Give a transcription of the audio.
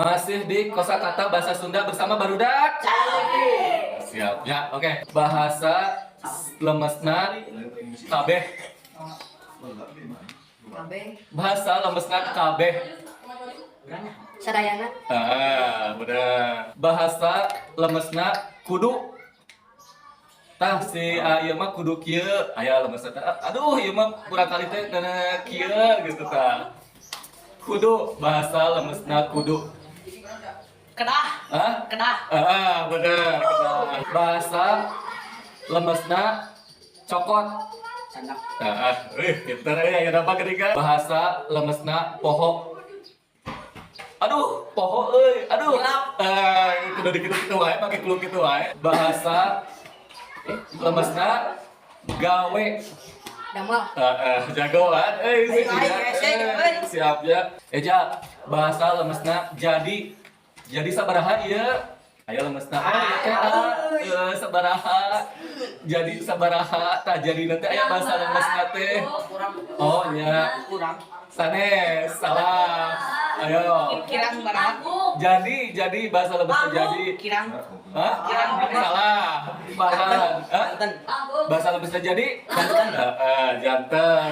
Masih di kosakata bahasa Sunda bersama Barudak. Siap ya, oke. Bahasa lemesna kabeh. Kabeh. Bahasa lemesna kabeh. Sadayana. Ah, bener. Bahasa lemesna kudu. Tah, si ah, ieu mah kudu kieu, aya lemesna teh. Aduh, ieu mah kurang kali teh dana kieu gitu tah. Kudu, bahasa lemesna kudu. Kedah. Hah? Kedah. Ah, bener, kedah. Bahasa lemesna cokot. Candak. Ah, wih, pinter ya, ya dapat ketika. Bahasa lemesna poho. Aduh, poho euy, aduh. Hilap. Ah, kudu dikitu-kitu wae, make clue kitu wae. Bahasa lemesna gawe. Damel. Ah, ah, jagoan, eh, sih, Ayo, ayo, ya. ayo, Eh, ayo. siap ya. Eja, bahasa lemesna jadi. Jadi sabaraha ieu? Ayo lemesna. Oh, ieu teh ah, sabaraha. Jadi sabaraha, tah jadi nanti aya bahasa lemesna teh. Kurang. Oh, nya. Kurang. Sanes, salah. Ayo. Kirang baraha. Jadi bahasa lemesna jadi. Kirang. Hah? Kirang. Salah. Salah. Hah? Janten. Bahasa lemesna jadi? Janten. Heeh, janten.